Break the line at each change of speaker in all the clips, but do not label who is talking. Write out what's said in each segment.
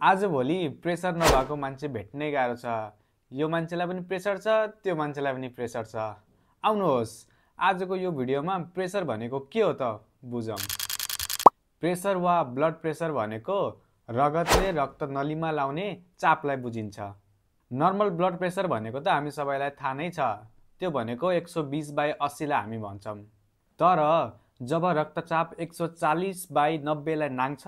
आजभोलि प्रेसर नभएको मान्छे भेट्नै गाह्रो छ। यो मान्छेलाई पनि प्रेसर छ, त्यो मान्छेलाई पनि प्रेसर छ। आउनुहोस्, आजको यो भिडियोमा प्रेसर भनेको के हो त बुझौँ। प्रेसर वा ब्लड प्रेसर भनेको रगतले रक्त नलीमा लाउने चापलाई बुझिन्छ। नर्मल ब्लड प्रेसर भनेको त हामी सबैलाई थाहा नै छ, त्यो भनेको 120/80 लाई हामी भन्छौँ। तर जब रक्तचाप 140/90 लाई नाग्छ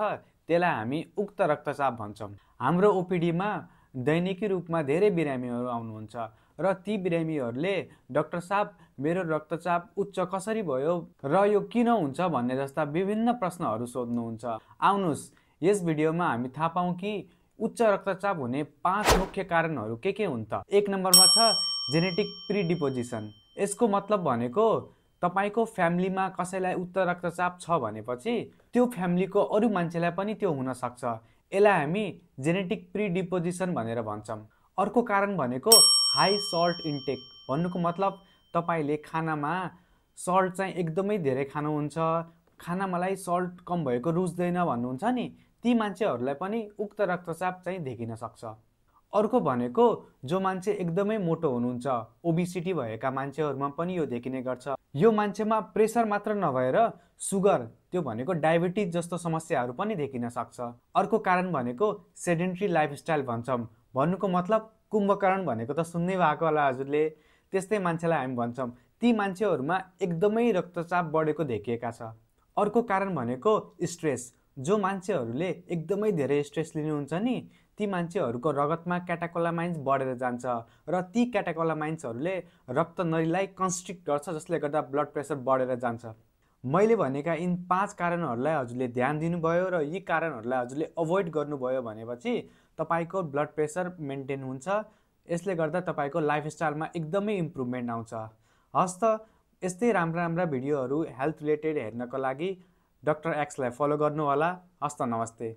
त्यसलाई हामी उक्त रक्तचाप भन्छौँ। हाम्रो ओपिडीमा दैनिकी रूपमा धेरै बिरामीहरू आउनुहुन्छ र ती बिरामीहरूले डाक्टर साहब मेरो रक्तचाप उच्च कसरी भयो र यो किन हुन्छ भन्ने जस्ता विभिन्न प्रश्नहरू सोध्नुहुन्छ। आउनुहोस्, यस भिडियोमा हामी थाहा पाऊँ कि उच्च रक्तचाप हुने 5 मुख्य कारणहरू के हुन् त। 1 नम्बरमा छ जेनेटिक प्रिडिपोजिसन। यसको मतलब भनेको तपाईको फ्यामिलीमा कसैलाई उच्च रक्तचाप छ भनेपछि त्यो फ्यामिलीको अरू मान्छेलाई पनि त्यो हुन सक्छ। यसलाई हामी जेनेटिक प्रिडिपोजिसन भनेर भन्छौँ। अर्को कारण भनेको हाई सल्ट इन्टेक। भन्नुको मतलब तपाईले खानामा सल्ट चाहिँ एकदमै धेरै खानुहुन्छ, खाना मलाई सल्ट कम भएको रुच्दैन भन्नुहुन्छ नि, ती मान्छेहरूलाई पनि उक्त रक्तचाप चाहिँ देखिन सक्छ। अर्को भनेको जो मान्छे एकदमै मोटो हुनुहुन्छ, ओबिसिटी भएका मान्छेहरूमा पनि यो देखिने गर्छ। यो मान्छेमा प्रेसर मात्र नभएर सुगर, त्यो भनेको डायबिटिज जस्तो समस्याहरू पनि देखिन सक्छ। अर्को कारण भनेको सेडेन्ट्री लाइफस्टाइल भन्छौँ। भन्नुको मतलब कुम्भकर्ण भनेको त सुन्नै भएको होला हजुरले, त्यस्तै मान्छेलाई हामी भन्छौँ। ती मान्छेहरूमा एकदमै रक्तचाप बढेको देखिएका छ। अर्को कारण भनेको स्ट्रेस। जो मान्छेहरूले एकदमै धेरै स्ट्रेस लिनुहुन्छ नि, ती मान्छेहरूको रगतमा क्याटाकोलामाइन्स बढेर जान्छ र ती क्याटाकोलामाइन्सहरूले रक्त नलीलाई कन्स्ट्रिक्ट गर्छ, जसले गर्दा ब्लड प्रेसर बढेर जान्छ। मैले भनेका यिन 5 कारणहरूलाई हजुरले ध्यान दिनुभयो र यी कारणहरूलाई हजुरले अभोइड गर्नुभयो भनेपछि तपाईको ब्लड प्रेसर मेन्टेन हुन्छ। यसले गर्दा तपाईको लाइफस्टाइलमा एकदमै इम्प्रुभमेन्ट आउँछ। हस् त, यस्तै राम्रा भिडियोहरू हेल्थ रिलेटेड हेर्नको लागि डाक्टर एक्सलाई फलो गर्नुहोला। हस् त, नमस्ते।